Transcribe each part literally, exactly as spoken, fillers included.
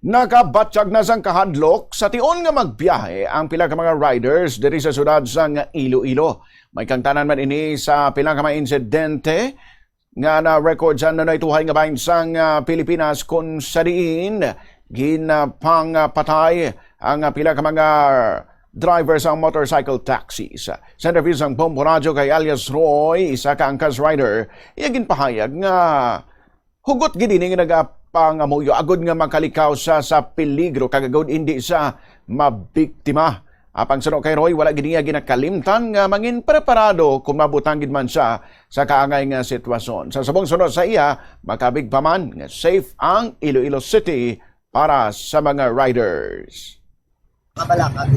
Nakabatyag na sang kahadlok sa tion nga magbiyahe ang pila ka mga riders diri sa siyudad sang Iloilo. May kaangtanan man ini sa pila ka mga insidente nga na-record sa nanoy-tuhay nga bahin sang, ah, Pilipinas, kung sa diin ginapangpatay ang, ah, pila ka mga driver sang motorcycle taxis. Sa interview sang Bombo Radyo kay alias Roy, isa ka angkas rider, iya ginpahayag nga hugot gid ini nga nagapangamuyo agod nga makalikaw sa, sa peligro kag agod hindi sa mabiktima. Apang suno kay Roy, wala gid niya ginakalimtan nga mangin preparado kung mabutang gid man siya sa kaangay nga sitwasyon. Sa subong suno sa iya, makabig pa man nga safe ang Iloilo City para sa mga riders. Kabalaka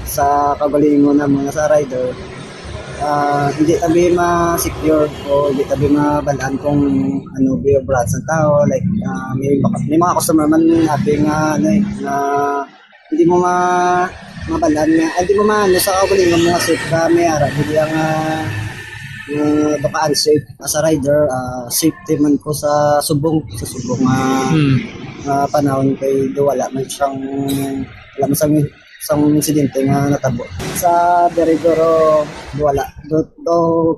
sa kagalingon na mga sa rider, ah, hindi tabi ma-secure o hindi tabi mabalaan kung ano ba yung brand sa tao. Like, ah, may, baka- may mga customer man natin nga ano eh, na hindi mo ma mabalaan nga, hindi mo maano sa kagalingon mo nga safe ka, may ara, hindi ang ah, ah, baka unsafe. As a rider, ah, safety man ko sa subong, sa subong nga Hmm. nga panahon kay do wala man siyang wala man sang sang insidente nga natabo. Sa diri guro wala. Do, do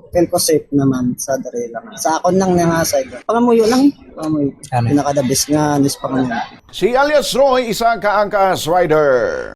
feel ko safe naman sa diri lang. Sa akon lang nga side. Pangamuyo lang eh. Pangamuyo. Amen. Pinaka the best nga nis pangamuyo. Si alias Roy, isa ka angkas rider.